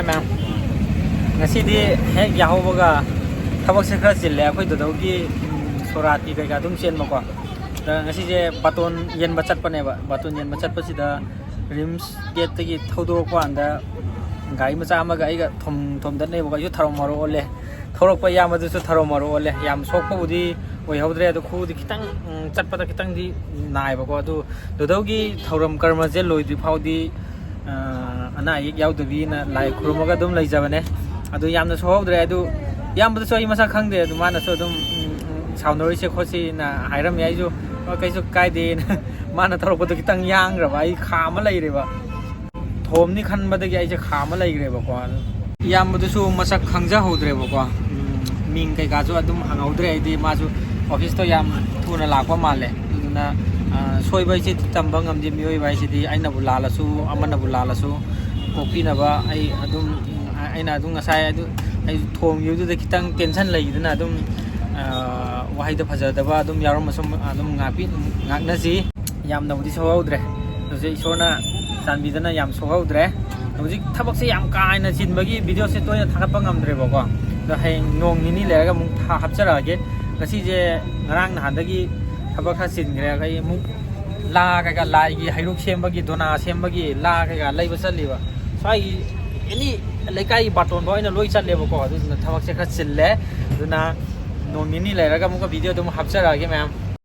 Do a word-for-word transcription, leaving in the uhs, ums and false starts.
ꯃꯌꯥꯝ, ꯉꯁꯤꯗꯤ ꯍꯦꯛ ꯌꯥꯍꯧꯕꯒ ꯊꯕꯛꯁꯦ ꯈꯔ ꯆꯤꯜꯂꯦ꯫ ꯑꯩꯈꯣꯏ ꯗꯣꯗꯧꯒꯤ, ꯎꯝ, ꯁꯣꯔꯥꯇꯤ ꯀꯩꯀꯥ ꯑꯗꯨꯝ ꯆꯦꯟꯕꯀꯣ꯫ ꯑꯗ ꯉꯁꯤꯁꯦ ꯕꯥꯇꯣꯟ ꯌꯦꯟꯕ ꯆꯠꯄꯅꯦꯕ꯫ ꯕꯥꯇꯣꯟ ꯌꯦꯟꯕ ꯆꯠꯄꯁꯤꯗ ꯔꯤꯝꯁ ꯒꯦꯠꯇꯒꯤ ꯊꯧꯗꯣꯔꯛꯄ ꯀꯥꯟꯗ ꯒꯥꯔꯤ ꯃꯆꯥ ꯑꯃꯒ ꯑꯩꯒ ꯊꯣꯝ-, ꯊꯣꯝꯗꯠꯅꯩꯕꯀꯣ꯫ ꯑꯩꯁꯨ ꯊꯔꯣ ꯃꯔꯣ ꯑꯣꯜꯂꯦ, ꯊꯧꯔꯛꯄ ꯏꯌꯥꯝꯕꯗꯨꯁꯨ ꯊꯔꯣ ꯃꯔꯣ ꯑꯣꯜꯂꯦ꯫ ꯌꯥꯝ ꯁꯣꯛꯄꯕꯨꯗꯤ ꯑꯣꯏꯍꯧꯗ꯭ꯔꯦ, ꯑꯗꯣ ꯈꯨꯗꯤ ꯈꯤꯇꯪ, ꯎꯝ, ꯆꯠꯄꯗ ꯈꯤꯇꯪꯗꯤ ꯅꯥꯏꯕꯀꯣ꯫ ꯑꯗꯨ ꯗꯣꯗꯧꯒꯤ ꯊꯧꯔꯝ ꯀꯔꯃꯁꯦ ꯂꯣꯏꯗ꯭ꯔꯤ ꯐꯥꯎꯗꯤ, ꯑ, ꯑꯅꯥ ꯑꯌꯦꯛ ꯌꯥꯎꯗꯕꯤꯅ ꯂꯥꯏ ꯈꯨꯔꯨꯝꯃꯒ ꯑꯗꯨꯝ ꯂꯩꯖꯕꯅꯦ꯫ ꯑꯗꯨ ꯌꯥꯝꯅ ꯁꯣꯛꯍꯧꯗ꯭ꯔꯦ꯫ ꯑꯗꯨ ꯏꯌꯥꯝꯕꯗꯁꯨ ꯑꯩ ꯃꯁꯛ ꯈꯪꯗꯦ, ꯑꯗꯨ ꯃꯥꯅꯁꯨ ꯑꯗꯨꯝ, ꯎꯝ, ꯎꯝ, "ꯁꯥꯎꯅꯔꯣꯏꯁꯦ ꯈꯣꯠꯁꯤꯅ" ꯍꯥꯏꯔꯝꯃꯤ꯫ ꯑꯩꯁꯨ, "ꯑꯣ, ꯀꯩꯁꯨ ꯀꯥꯏꯗꯦꯅ" ꯃꯥꯅ ꯊꯧꯔꯛꯄꯗꯣ ꯈꯤꯇꯪ ꯌꯥꯡꯈ꯭ꯔꯕ, ꯑꯩ ꯈꯥ ꯑꯃ ꯂꯩꯔꯦꯕ꯫ ꯊꯣꯝꯅꯤ ꯈꯟꯕꯗꯒꯤ ꯑꯩꯁꯦ ꯈꯥ ꯑꯃ ꯂꯩꯈ꯭ꯔꯦꯕꯀꯣ꯫ ꯏꯌꯥꯝꯕꯗꯨꯁꯨ ꯃꯁꯛ ꯈꯪꯖꯍꯧꯗ꯭ꯔꯦꯕꯀꯣ꯫ ꯎꯝ, ꯃꯤꯡ ꯀꯩꯀꯥꯁꯨ ꯑꯗꯨꯝ ꯍꯪꯍꯧꯗ꯭ꯔꯦ꯫ ꯑꯩꯗꯤ ꯃꯥꯁꯨ ꯑꯣꯐꯤꯁꯇꯣ ꯌꯥꯝ ꯊꯨꯅ ꯂꯥꯛꯄ ꯃꯥꯜꯂꯦ꯫ ꯑꯗꯨꯅ, ꯑ, ꯁꯣꯏꯕ ꯍꯥꯏꯁꯤꯗꯤ ꯇꯝꯕ ꯉꯝꯗꯦ꯫ ꯃꯤꯑꯣꯏꯕ ꯍꯥꯏꯁꯤꯗꯤ ꯑꯩꯅꯕꯨ ꯂꯥꯜꯂꯁꯨ, ꯑꯃꯅꯕꯨ ꯂꯥꯜꯂꯁꯨ, ꯀꯣꯛꯄꯤꯅꯕ ꯑꯩ ꯑꯗꯨꯝ, ꯑꯩꯅ ꯑꯗꯨꯝ ꯉꯁꯥꯏ ꯑꯗꯨ ꯑꯩ ꯊꯣꯡꯈꯤꯕꯗꯨꯗ ꯈꯤꯇꯪ ꯇꯦꯟꯁꯟ ꯂꯩꯈꯤꯗꯅ ꯑꯗꯨꯝ, ꯑ, ꯋꯥꯍꯩꯗ ꯐꯖꯗꯕ ꯑꯗꯨꯝ ꯌꯥꯎꯔꯝꯃꯁꯨ ꯑꯗꯨꯝ ꯉꯥꯛꯄꯤ-, ꯉꯥꯛꯅꯁꯤ꯫ ꯌꯥꯝꯅꯕꯨꯗꯤ ꯁꯣꯛꯍꯧꯗ꯭ꯔꯦ꯫ ꯍꯧꯖꯤꯛ ꯏꯁꯣꯔꯅ ꯆꯥꯟꯕꯤꯗꯅ ꯌꯥꯝ ꯁꯣꯛꯍꯧꯗ꯭ꯔꯦ꯫ ꯍꯧꯖꯤꯛ ꯊꯕꯛꯁꯦ ꯌꯥꯝ ꯀꯥ ꯍꯦꯟꯅ ꯆꯤꯟꯕꯒꯤ ꯚꯤꯗꯤꯑꯣꯁꯦ ꯇꯣꯏꯅ ꯊꯥꯒꯠꯄ ꯉꯝꯗ꯭ꯔꯦꯕꯀꯣ꯫ ꯑꯗꯣ ꯍꯌꯦꯡ ꯅꯣꯡ ꯅꯤꯅꯤ ꯂꯩꯔꯒ ꯑꯃꯨꯛ ꯊꯥ-, ꯍꯥꯞꯆꯔꯛꯑꯒꯦ꯫ ꯉꯁꯤꯁꯦ ꯉꯔꯥꯡ ꯅꯍꯥꯟꯗꯒꯤ ꯊꯕꯛ ꯈꯔ ꯆꯤꯟꯈ꯭ꯔꯦ꯫ ꯑꯩ ꯑꯃꯨꯛ ꯂꯥ ꯀꯩꯀꯥ, ꯂꯥꯏꯒꯤ ꯍꯩꯔꯨꯛ ꯁꯦꯝꯕꯒꯤ, ꯗꯣꯅꯥ ꯁꯦꯝꯕꯒꯤ ꯂꯥ ꯀꯩꯀꯥ ꯂꯩꯕ ꯆꯠꯂꯤꯕ꯫ ꯁ꯭ꯋꯥꯏꯒꯤ ꯑꯦꯅꯤ ꯂꯩꯀꯥꯏꯒꯤ ꯕꯥꯔꯇꯣꯟꯐꯥꯎ ꯑꯩꯅ ꯂꯣꯏ ꯆꯠꯂꯦꯕꯀꯣ꯫ ꯑꯗꯨꯗꯨꯅ ꯊꯕꯛꯁꯦ ꯈꯔ ꯆꯤꯜꯂꯦ꯫ ꯑꯗꯨꯅ ꯅꯣꯡ ꯅꯤꯅꯤ ꯂꯩꯔꯒ ꯑꯃꯨꯛꯀ ꯚꯤꯗꯤꯑꯣꯗꯣ ꯑꯃꯨꯛ ꯍꯥꯞꯆꯔꯛꯑꯒꯦ ꯃꯌꯥꯝ꯫